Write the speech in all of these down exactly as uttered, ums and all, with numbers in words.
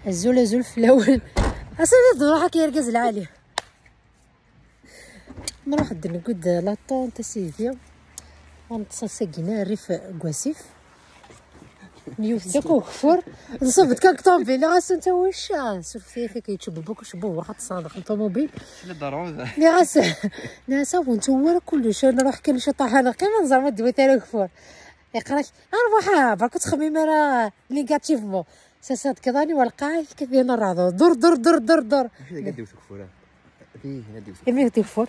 Azul, azul fell-awen. Ass-a d ddruḥ akka, argaz lɛali. Nruḥ ad d-neggudd la tente a sidi. Ur neṭṭes ass-agi rrif n wasif. Newwet-d akk ugeffur. Nṣubb-d kan ṭṭubil, nniɣ-as anta wica? Surfet-iyi akka, yeččububu, yeččububu, waxa ṭṭseɣ daxel ṭumubil. Nniɣ-as, nniɣ-as, a bu nettu wara kullec, nruḥ kan ciṭuḥ ad neqqim, ad nẓer ma d-tewwit ara ageffur. Yeqra-k, arwaḥ, berka ur ttxemmim ara négativement. Sasa d kiḍani wa lqaɛa, yekkat din rreɛḍ. Dur, dur, dur, dur, dur. Acu d-iwet ugeffur? Imi d ugeffur.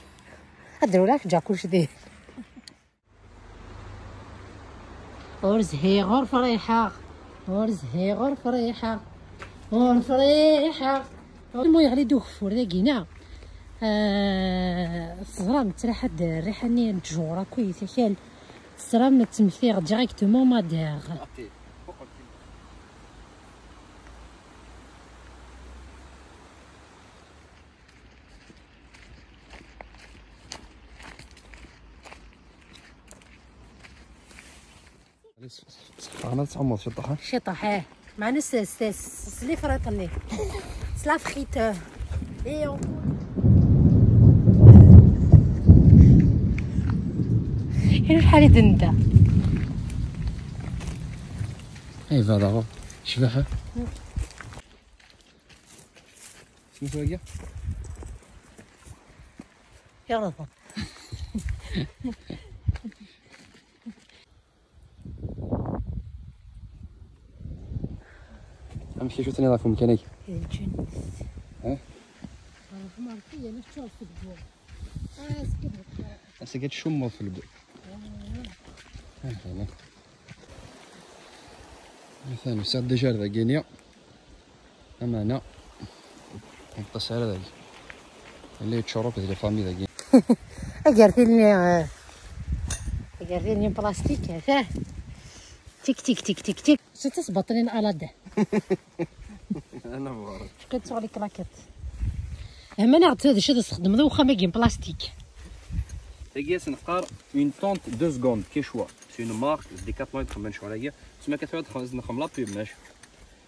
Ad d-rewleɣ, ǧǧeɣ kullec dihin. Ur zhiɣ, ur friḥeɣ. Ur zhiɣ, ur friḥeɣ. Ur friḥeɣ. Mu yeɣli-d ugeffur dagi, neɣ? Ah, teẓram, ttraḥ-d rriḥa-nni n ttjur akkit akal. Teẓram, ttmektiɣ directement ma d-, Bṣeḥ, bṣeḥ, ma tettɛummuḍ ciṭuḥ, ha? Ciṭuḥ, eh. Meɛna s, s, s, s les frites-nni. S la frite, eh. Et on Iru lḥal i d-nda. Ay, va, daɣen. Cbaḥa. Smet wagi. Yerḍa. Amek i teniḍ ɣef umkan-agi? D lǧennet. Eh? Ṛṛeḥma Ṛebbi, yerna teččuṛ tebbu. Ah, ass-agi tecummeḍ f lbu. Ah, fehmeɣ. Atan usiɣ-d déjà ar dagi-ni. Ameɛna. Yeṭṭes ara dagi. Yella yeččuṛ akk d la famille dagi. Agertil-nni, eh, agertil-nni n plastik, atah. Tik, tik, tik, tik, tik. C'est ça, c'est batterie à la dent. Ana bɣar. Cukka tuɣ les claquettes. Hman-aɣ-d d acu i d-txeddmeḍ i uxxam-agi n plastik. Tagi ad s-neqqar une tente deux secondes, Quechua. C'est une marque, Decathlon i txemmem ccɣel-agi. Tessma akka tura ad nxemmem la pub, mac.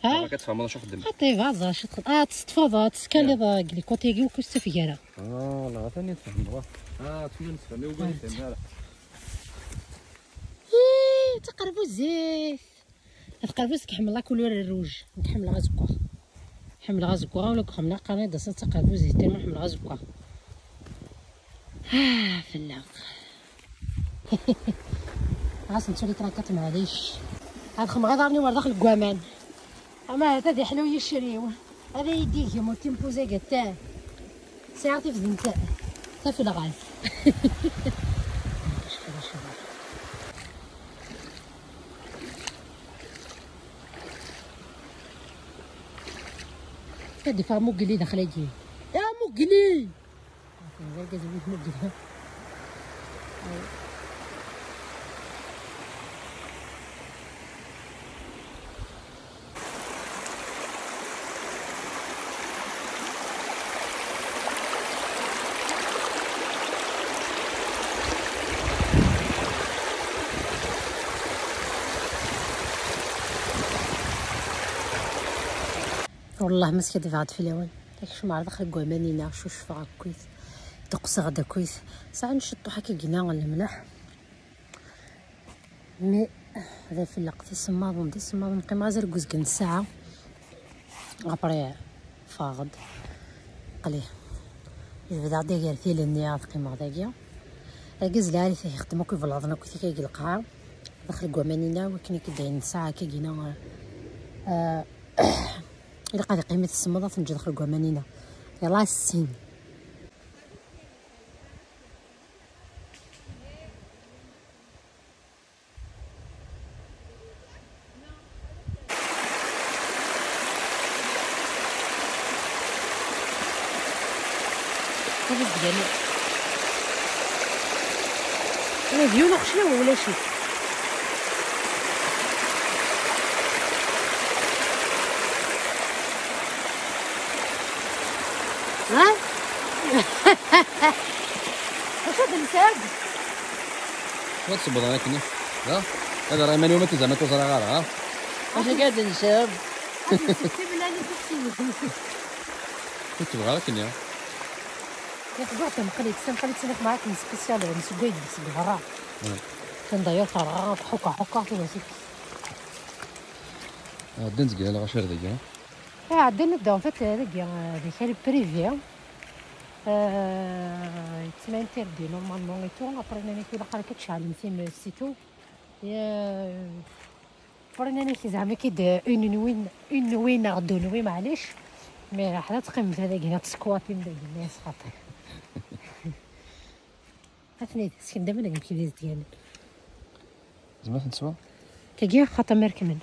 Ha? Akka tfehmeḍ acu xeddem. Xaṭi, baẓ, acu txeddem? Ah, teṣṭfeḍ, ah, teskaliḍ, ah, deg les côtés-agi, ur k-ttafeg ara. Ah, la, atan i tfehmeḍ, ah. Ah, tura nefhem, i ugar ur fehmeɣ ara. Ih, d taqerbuzit. Taqerbuzit, ḥemmleɣ la couleur rouge. Nekk ḥemmleɣ azeggaɣ. Ḥemmleɣ azeggaɣ, wala deg uxxam-nneɣ qqaren-d ass-a d taqerbuzit, tellement ḥemmleɣ azeggaɣ. Ah, fell-aɣ. Ɣas nettu les claquettes, maɛlic. Ad xemmeɣ iḍarren-iw ar daxel n waman. Ama ahat ad iḥlu yiccer-iw. Ad iyi-d-igem ur timpuza gatta. Sɛiɣ tifdent tafelɣalt. Ad d-iffeɣ mugli daxel-agi. Ya mugli! D argaz bu yemuggen. Wellah ma skadbeɣ-d fell-awen. Akcem ar daxel n waman-ina, cucfeɣ akkit, deqseɣ-d akkit. Sɛan ciṭṭuḥ akka gina lemleḥ. Mi d afelleq d isemmaḍen, d isemmaḍen, qqimeɣ azal n uzgen n ssaɛa. Après, ffɣeɣ-d. Qli. Jebdeɣ-d agertil-nni, ad qqimeɣ dagi. Argaz lɛali, ixeddem akk iblaḍen akk tikka deg lqaɛa. Daxel n waman-ina, wakken i k-d-ayen ssaɛa akka gina, ah, Ilaq ad iqqim i tsemmeḍ, ad t-neǧǧ dexxel n waman-ina. Yella ssin. Ula d yiwen uqeclaw ulac-it. Ha? Acu d-nsab? Ad tṣebbeḍ akken. Ha? Ad rreɣ iman-iw ma tezɛem ad ur ẓriɣ ara, ha? Acu akka d-nsab? Ur tebɣa ara akken ya. Yexḍa tamqlit, tamqlit ttini-k معاك spécial, nesewway-d seg berra. Kan d'ailleurs terɣa, tḥukka, ḥukka, tura sik. Ɛeddan deg lɣaci ar dagi. Ɛeddan-d, en fait, dagi, euh, di kali privé. Euh, yettma interdit normalement et tout. Après, nnan-ak ilaq ad tceɛlem times et tout. Après, nnan-ak zeɛma ki d une nuit, une nuit neɣ deux nuits, maɛlic. Mais ḥla teqqimemt dagi, ad tsekwatim dagi, ma yesxaṭi. Atni, sken d aman dagi, ki d izedganen. Zemreɣ ad ten-teswa? Tagi, xaṭer ma rekmen.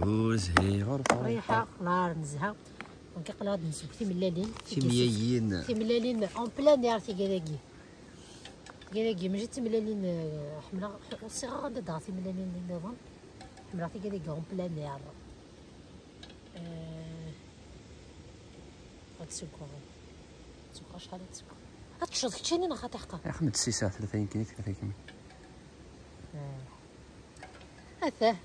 Ur zhiɣ, ur friḥeɣ. Friḥeɣ, nehar nezha. Donc, aql-aɣ ad nseww timellalin. Timyayin. Timellalin en plein air, tigad-agi. Tigad-agi, mačči d timellalin, eh, ḥemmleɣ, ḥ-, ur ssiɣ ara ad d-aɣeɣ timellalin nniḍen. Ḥemmleɣ tigad-agi en plein air. Eh, ad seggeɣ. Ad seggeɣ acḥal ad seggeɣ. Ad teččeḍ keččini neɣ xaṭi ḥqa? Axem d sisa, tlata yimkin, tlata yimkin. Eh. Atah.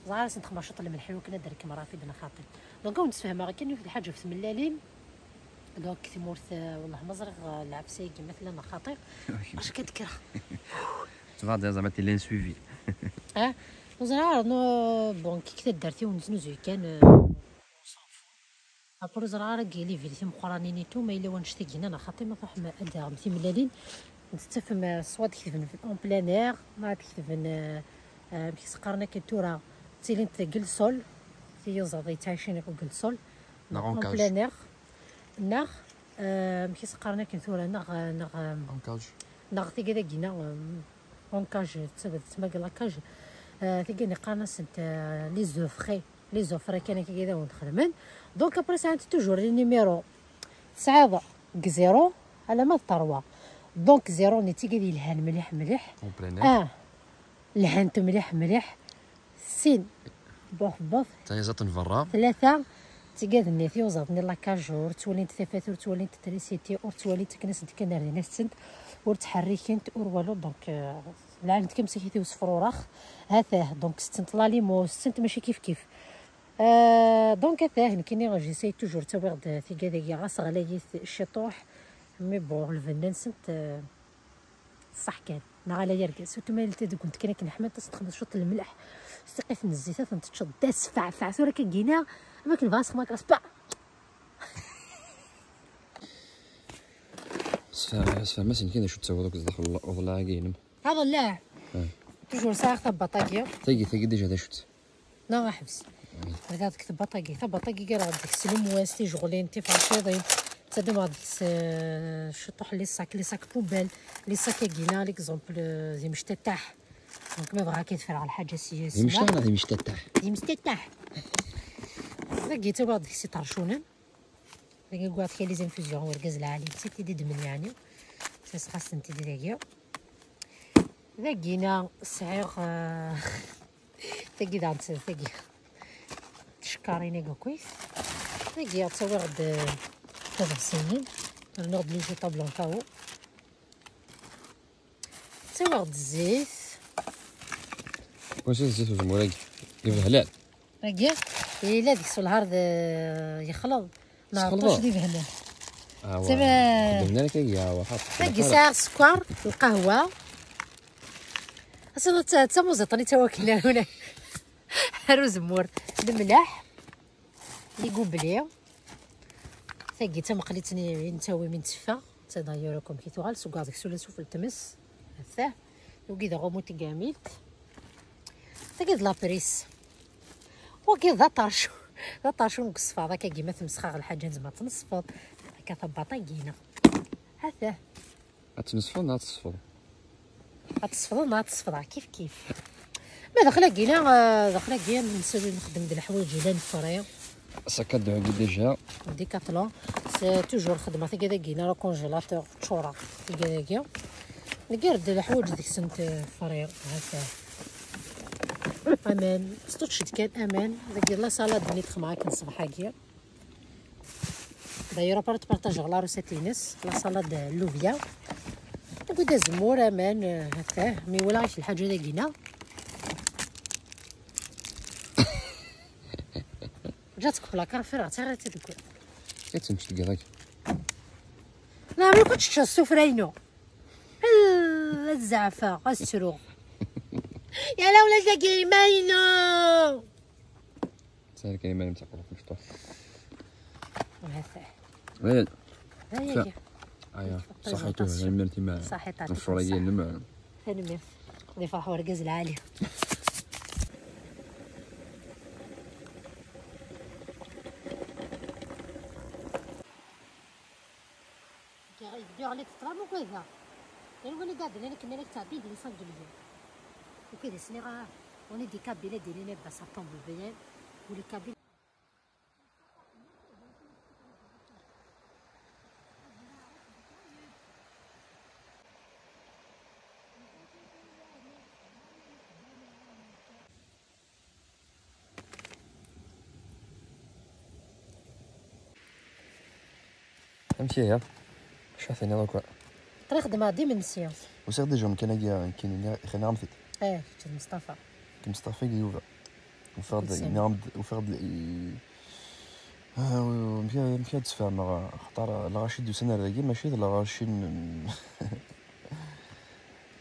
Ẓer asen texma ciṭ lemleḥ i wakken ad d-rekmeɣ ɣef idna xaṭi. Donc, ad wen-d-sfehmeɣ akken yiwet lḥaǧa ɣef tmellalin. Donc, timurt, eh, wellah ma ẓriɣ, eh, lɛefsa-agi ma tella neɣ xaṭi. Acu akka d-kkreɣ? Tebɣa ad zeɛma tili n suivi. Ah, ur ẓriɣ ara, no, bon, kik taddart-iw neznuzuy kan, eh, Après, ur ẓriɣ ara deg les villes timeqqranin et tout, ma yella wannect-agi neɣ xaṭi ma truḥem ad d-taɣem timellalin, ad d-tafem, eh, soit ad ketben en plein air, ma ad ketben, eh, eh, amek i s-qqaren akken tura, ttilint deg le sol, tiyuzaḍ yettɛicin deg le sol, neɣ en cage. En plein air, neɣ, eh, amek i s-qqaren akken tura, neɣ, eh, neɣ, eh, en cage. Neɣ tigad-agi, neɣ, eh, en cage, tettmag la cage, eh, tigad-nni qqaren-asent, eh, les œufs frais. Les offres kan akka i d awen-xedmen. Donc, après, sɛant toujours les numéros. Tesɛiḍ deg zéro alamma d trois. Donc, zéro-nni d tigad yelhan mliḥ, mliḥ. En plein air. Ah, lhant mliḥ, mliḥ. Sin, buf, buf. Tayaẓaḍt n berra. Tlata, d tigad-nni, tiyuzaḍ-nni n la cage, ur ttwalint tafat, ur ttwalint trisiti, ur ttwalint akken as-d-kan ar din as-tent, ur ttḥerrikent, ur walu. Donc, euh, lɛant kan msakit i usefrurax. Hatah, donc, stent la limo, stent mačči kif kif. Euh, donc, atah, nekkini, j'essaye toujours, ttawiɣ-d tigad-agi, ɣas ɣlayit ciṭuḥ, mais bon, lbenna-nsent, euh, ṣṣeḥ kan, neɣ ala yarga, surtout ma yella deg-went kan akken ḥmant, ad s-txedmeḍ cwiṭ n lemleḥ, s tiqit n zzit, ad tent-teččeḍ d asfeɛfeɛ, tura akka gina, am akken bɣa sxedmeɣ kra, spa! Sfeɛ-, sfehmem-asen kan d acu tettawiḍ akk zdaxel uḍellaɛ-agi-inem. Aḍellaɛ! Ah. Toujours sɛiɣ tabbaṭ-agi. Tagi, tagi déjà d acu-tt? Neɣ ḥbes. Bdiɣ deg tebbaṭ-agi. Tabbaṭ-agi ggareɣ deg-s lemwas, tijeɣlin, tiferciḍin. Ttadumeɣ deg-s, euh, ciṭuḥ les sacs, les sacs poubelles, les sacs-agi-na, l'exemple, euh, d imectataḥ. Donc, ma bɣa akka ad ffreɣ lḥaǧa si, d imectataḥ neɣ d imectataḥ? D imectataḥ. Dagi ttawiɣ deg-s iṭercunen. Dagi gguɣ kra les infusions, urgaz lɛali, d tid i d-ddmen, yeɛni. Sasɣasen-t-id dagi. Dagi-na sɛiɣ, euh, tagi daɣen, tagi. Tcekkarin-agi akkit. Dagi ttawiɣ-d, euh, tiḍefsiyin. Rnuɣ-d les étables en K O. Ttawiɣ-d zzit. Wacu zzit uzemmur-agi? Yebhelal. Agi, yella deg-s lhar d yexleḍ. Neɛṭuc di behnan. Awa. Xedmen ara kagi, awa, xaṭ. Agi sɛiɣ sskeṛ, lqahwa. Ass-a d tamuẓiṭ-nni ttawaklen ar uzemmur. Lemleḥ, les gobelets. Tagi d tamaqlit-nni i nettawi mi netteffeɣ. D d'ailleurs akk amek i tuɣal, seg uɛḍeg s ula sufell tmes. Ata, wagi d aɣumu n tgamilt. Tagi d la prise. Wagi d aṭercu. D aṭercu deg ṣṣfa, d akkagi ma tmesxeḍ lḥaǧa nezmer ad tt-nesfeḍ. Akka tabbaṭ-agi-ina. Ata. Ad tnesfeḍ neɣ ad tesfeḍ? Ad tesfeḍ neɣ ad tesfeḍ, kif kif. Ma daxel-agi-ina, euh, daxel-agi, nessawi nxeddem d leḥwayeǧ yellan fri. Sac à dos-agi déjà. Decathlon. C'est toujours xedmeɣ tigad-agi-ina, le congélateur, ččureɣ tigad-agi. Ngar-d leḥwayeǧ deg-sent, euh, fri, hata. Aman, s tuččit kan aman. Dagi la salade-nni txemmeɣ akken ṣṣbeḥ-agi. D'ailleurs, après, tpartajeɣ la recette-ines, la salade n llubia. Dagi d azemmur, aman, eh, ha-t-ah, mi walaɣ-ak lḥaǧa dagi-na. جاتك بلا كرفير، عرفتي غير تدكر. كتمشي تلقى غير. لا، ما كنتش السفرة، ينو. الزعفة، السرو. يا لا ولا داكي ما ينو. سهل كلمة اللي متعقلة في المشطوح. هذا. وين؟ هيا. هيا. صحيتو، هاي مرتي ما. صحيت، يعطيك الصحة. نمر. ثاني ميرسي. ضيف راح ورقز العالي. يديو عليك الطلام وكذا. غير ولي قاعد لنا كنا لك تعبين لي سانك مليون. وكذا سني راه وني دي كابيلا ديرينا بس طوموبيل ولي كابيلا. امشي يا شحال ثاني دوكا. ترى خدمة ديما نسيو. وسير ديجا مكان هي كاين خلينا غنفيد. ايه، كنت مصطفى. كنت مصطفى يوفا. وفرد نعم، وفرد ال-، آه، مشي مشي هاد السفام، خاطر الغاشي دوسنا هذاكي ماشي الغاشي ن-،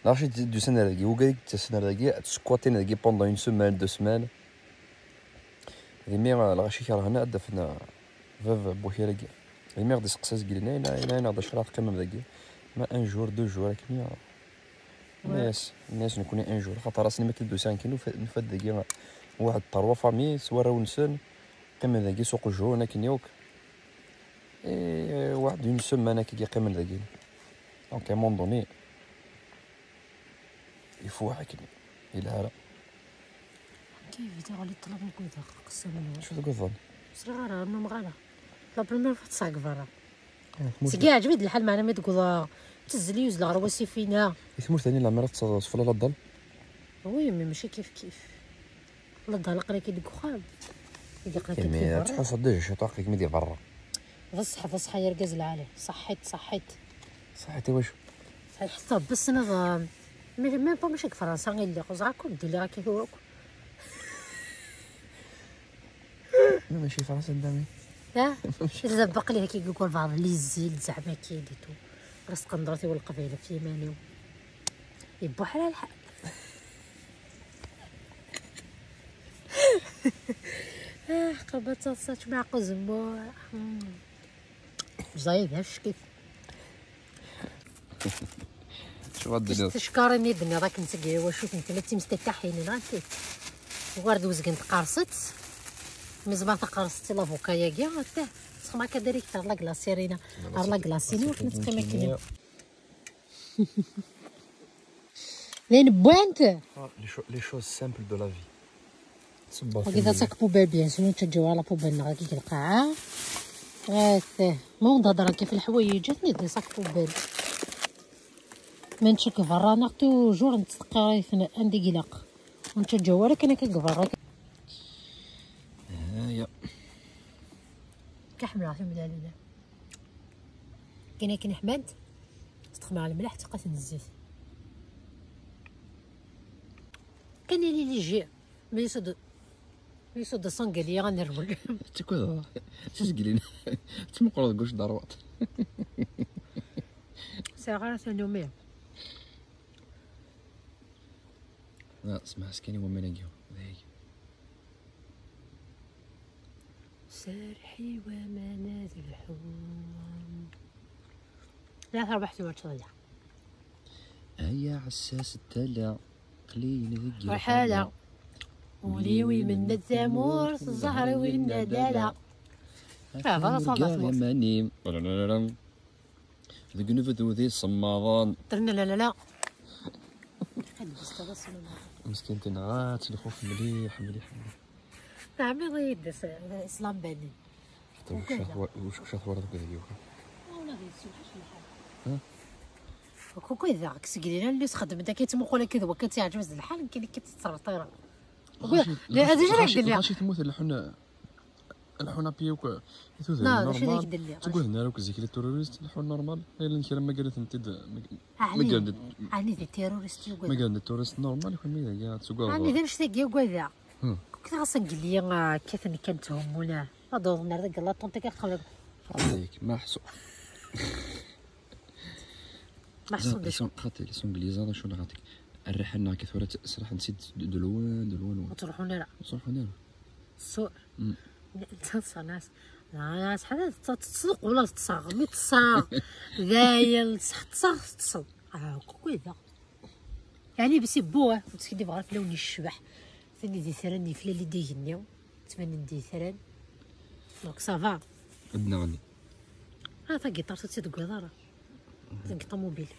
الغاشي دوسنا هذاكي، هو قال لك تسنا هذاكي، تسكواتين هذاكي pendant une semaine, deux semaines. ديمي الغاشي كرهنا دفنا فيف بوحيركي. ديمي غادي سقساس قلنا هنا هنا هنا غادي شرا تقيم هذاكي. ما ان جور دو جور هكا. الناس الناس نكون ان جور خاطر راسني ما كندوز كي نفد داكي. واحد تروا فامي سوا راو نسن. قيم داكي سوق الجون كنيوك. إيه، واحد اون سيمين هكا كيقيم داكي. دونك ا مون دوني يفوح كني الهرا. كيف تغلي طلب نكون قسم منه شو تقول ظن؟ صغيرة انه مغانا. لا بروميير فوا تصاق برا. تسقي عجبي الحال معنا ما تقول تزلي يوز الغروسي فينا. يثمر ثاني لا مره تصاق ولا لا الظل. وي مي ماشي كيف كيف. لا الظل قريك يدق خام. يدق لك كيما تحس ديجا شي طاقك ميدي برا. بصح بصح يا رجاز العالي صحيت صحيت. صحيتي واش؟ صحيح حتى بس نظام. مي مي با ماشي فرنسا غير اللي خزعك ودي لي راكي هو. ماشي فرنسا دامي. ها؟ زبق ليه كي يقول بعض لي زيل زعما كي ديتو. رزق نضرتي والقبيله في يمانيو. يبو حلال حال. اه قبل تصات معقو زمور. زايد هاش كيف. شو غدير؟ تشكرني دنيا راك نسقي وشوف انت لا تمستكحين راه كيف. وارد وزقن تقرصت. مزبان تقرصت لافوكا يا كيا حتى. سخما كديريك تاع لا كلاسيرينا. لا كلاسينو كنت قيمه كينيا. لين بوانت. لي شو لي شوز سامبل دو لا في. وكذا صاك بوبال بيان سور نتشجعو على بوبال نغا كي القاعة. غاث. ما هو نهضر كيف الحوايج جاتني دي صاك بوبال. ما نتشك برا نغ توجور نتسقى رايثنا عندي قلق. ونتشجعو ولا كان كي برا. هيا. كحمرة في مدالنا. كاين كاين حمانت. تخمر على الملح تقات الزيت. كان لي لي جي. مي يصد يصد سانغاليا غنرول. تكون تسقلين. تمقرض قوش دروات. ساغا ثانومية. لا اسمع سكيني ومناقيو. سرحي ومناذ الحوم. لا تربحتي وتضيع. هيا عساس التلا. قليل ذقي رحالة. وليوي من الثامور الزهر وين لا لا. آه، بلا صلاة. ماني. ذق نبذ وذي صماضان. ترنا لا لا لا. مسكين تنعات الخوف مليح مليح مليح. نعم يضيد اسلام بني. حتى وش شاف ورا دوك هذيك. والله غير سي الحاج الحال. ها؟ كوكو اذا راك سقلينا اللي تخدم دا كيتموقول كذا وكتعجبز الحال يمكن كتتصرطيره. Ɣaci- لا، هذا جرى ɣaci- يدير لي. غاci temmut lḥun, lḥun api akk i tudrin لا، هذا شي normal. يدير لي. Ttaggaden ara akk zik les terroristes, lḥun normal. Ayen kra ma ggaret-tent-id, ma- عاني، ma ggaret-, عاني دي terroristes يقول. Ma ggaret-d terroristes normal, kunwi dagi ad tuggadeḍ. عاني ذا نشتاق يقول ذا. Hmm. كنت غاصن قال لي، آه، كيف إن كانت همونا. هذا نهار ذاك الله طونتك يقول لك. عليك، ما حسو. ما حسو. خاطي، les Anglais، شنو خاطيك؟ الرحلة كثرت، صراحة نسيت دلوان، دلوان. وتروحون لا. وتروحون لا. السوء. مم. انت صنعت. انا شحال تصدق ولا تصاغ، مي تصاغ. داير تصح، تصاغ، تصل. اه، كوكو اذا. يعني بس يبوه، وتسكدي بغا في لون الشبح. ثاني دي ثران يفلا لي دي جنيو. تمني دي ثران. دونك سافا. عندنا غني. اه، تا guitare، تا تسيد كويضارة. تا guitare mobile.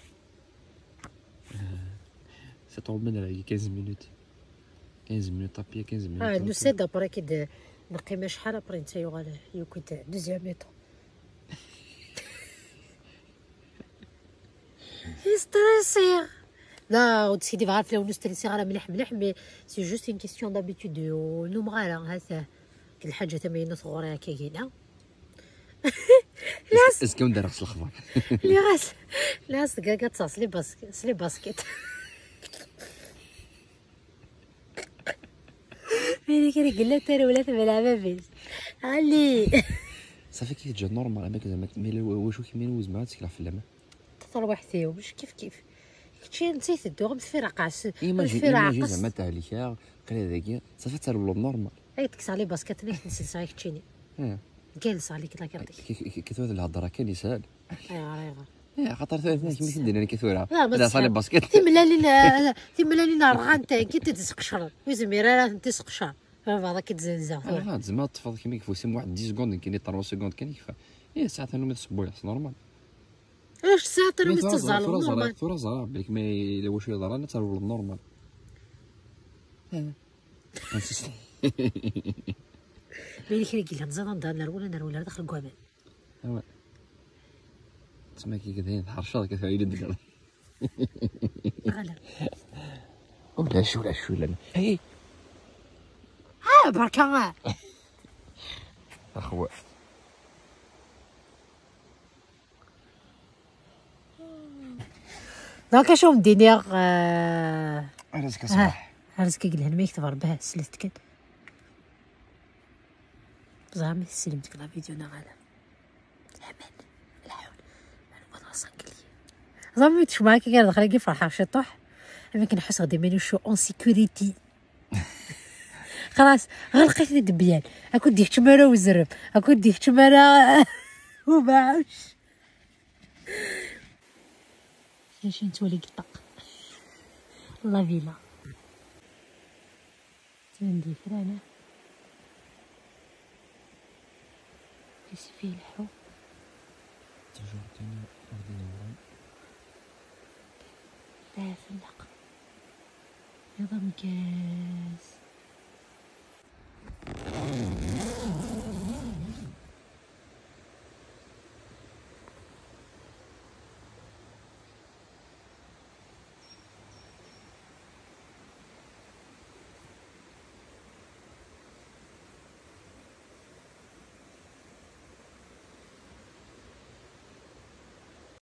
C'est trop bien, là, il y a quinze minutes. Quinze minutes, tapis, quinze minutes. اه، نو سيد ابري كي د-، نقي ما شحال ابري انت يوغال يكون دوزيام ميتو. ستريسي. لا، وتسيدي بغا في لون ستريسي غير مليح مليح، mais c'est juste une question d'habitude. ونوم غير هذا الحاجة ثمانين غوري هكا كاينة. Est-ce que on dira le خبر؟ اللي غاس، اللي غاس كاع تصاص لي باسكيت، لي باسكيت. هذيك اللي قلت انا ولا تبع العبابيس. علي. صافي كي تجي normal، هذاك زعما، مي لو-، واش كيما نوز معاه تسكر في اللمه؟ تطلع واحد فيهم، مش كيف كيف. كتشي نسيت الدوغ، متفرقع س-، imagine، متفرقع imagine قص. زعما تاع ليكار، قري ذاك، صافي تاع لو normal. هاي تكسر لي باسكيت، نيك نسيت صافي كتشيني. اه. جالس عليك، لا كيعطيك. كي-، كي-، كي-، كثرة الهضره كان يسال. ايوا، ايوا. ايه، خاطر ثلاث ناس مش ندير انا كثوره. لا، بس لا، صالي باسكيت. تملالين، تملالين رغان تا، كي تدسقشر. وزميرة لا تدسقشر. فاهم بعضها كي تزنزا. آه، زعما تفضل كيما يكفو سيم واحد dix secondes، كاين trois secondes كان يكفى. ايه، ساعات انهم يتصبوا يحس normal. علاش ساعات انهم مي ثورة، يتزعلوا ثورة زرا، normal؟ ثورة زرا، بالك ما الا واش يهضر انا تنولد normal. اه. ملي كان يقول لها نزال ندار نرولا، نرولا داخل كوامان. ايوا. تسمى كي كدهين تحرشر كتعيد الدقر. غلا. ولا شو، ولا شو، لا. هي. ها بركة. اخوة. دونك شو مديني، آه، رزق صباح. رزق يقول لها ما يكتب ربها سلفتك. زعما سلمتك لا فيديو انا غالا. امان. لا حول. انا بلاصه كلي. زعما تشوف معاك كي دخل كي فرحه شي طوح. اما كنحس غادي ماني شو اون سيكوريتي. خلاص، غلقت الدبيان. اكو ديك تمارا وزرب، اكو ديك تمارا. وباعوش. شي نتولي قطق. لا فيلا. عندي فرانة. كيسي فيه الحب. تجربتين أرضية. لا فلاق. يضم كاس.